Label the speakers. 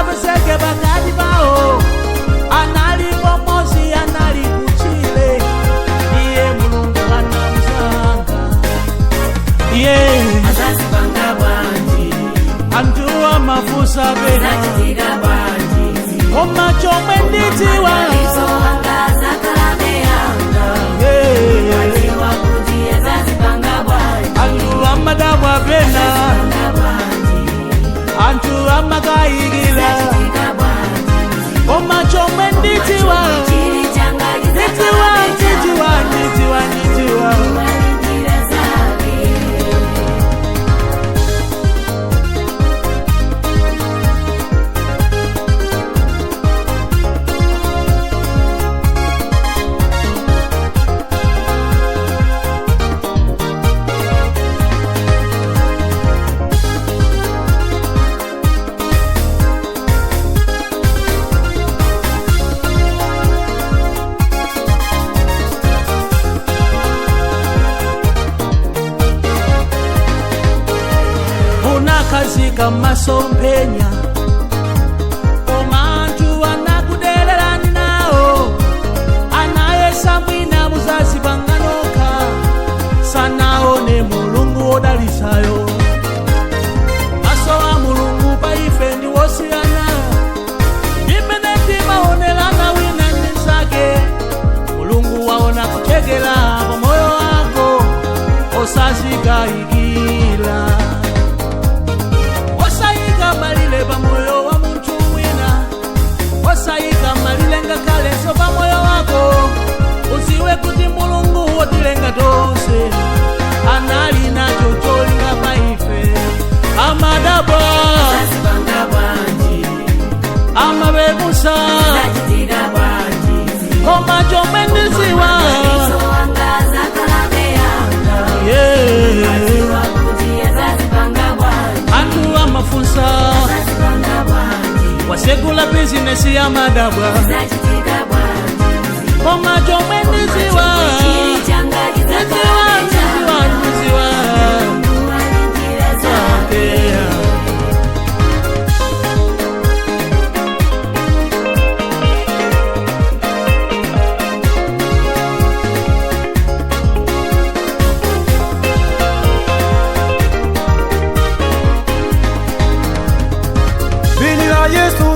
Speaker 1: Sanapeseke pakati pawo, analipo Mosi, anali kuchile, iye Mulungu anamusankha. Iye
Speaker 2: Azazipanga bwanji?
Speaker 1: Anthu amafunsa pena,
Speaker 2: Zachitika bwanji?
Speaker 1: Koma chomwe ndidziwa,
Speaker 2: Madalitso anga azakhala anga.
Speaker 1: Yeah.
Speaker 2: Adziwa kuti azazipanga bwanji?
Speaker 1: Anthu amadabwa pena,
Speaker 2: Azazipanga bwanji?
Speaker 1: Anthu amakayikira,
Speaker 2: Zachitika bwanji?
Speaker 1: Koma chomwe ndidziwa,
Speaker 2: Chili changa
Speaker 1: ndidziwa,
Speaker 2: chidzakhala.
Speaker 1: Ndidziwa, ndidziwa, ndidziwa.
Speaker 2: Pali njira zake.
Speaker 1: Unakhazika masomphenya, koma anthu anakudererani nawo, anayesa mwina muzazipanga nokha, sanaone Mulungu wodalitsayo. Maso a Mulungu pa ife ndi wosiyana imene timaonerana wina ndi mnzake. Mulungu waona kuthekera pa moyo wako, osazikayikira, osayika malire pa moyo wa munthu wina, osayika malire ngakhalenso pa moyo wako. Uziwe kuti Mulungu wotilenga tonse anali nacho cholinga pa ife. Amadabwa,
Speaker 2: Azazipanga bwanji?
Speaker 1: Amawebusa,
Speaker 2: Zachitika bwanji?
Speaker 1: Koma chomwe ndidziwa,
Speaker 2: Madalitso anga azakhala anga.
Speaker 1: Yeah.
Speaker 2: Adziwa kuti azazipanga bwanji?
Speaker 1: Anthu amafunsa,
Speaker 2: Azazipanga bwanji?
Speaker 1: Wasegula bizinesi, amadabwa,
Speaker 2: Zachitika bwanji?
Speaker 1: Koma chomwe ndidziwa,
Speaker 2: Chili changa
Speaker 1: ndidziwa,
Speaker 2: chidzakhala.
Speaker 1: Ndidziwa, ndidziwa.
Speaker 2: Pali njira zake.
Speaker 1: Yeah.
Speaker 3: Vini la Yesu.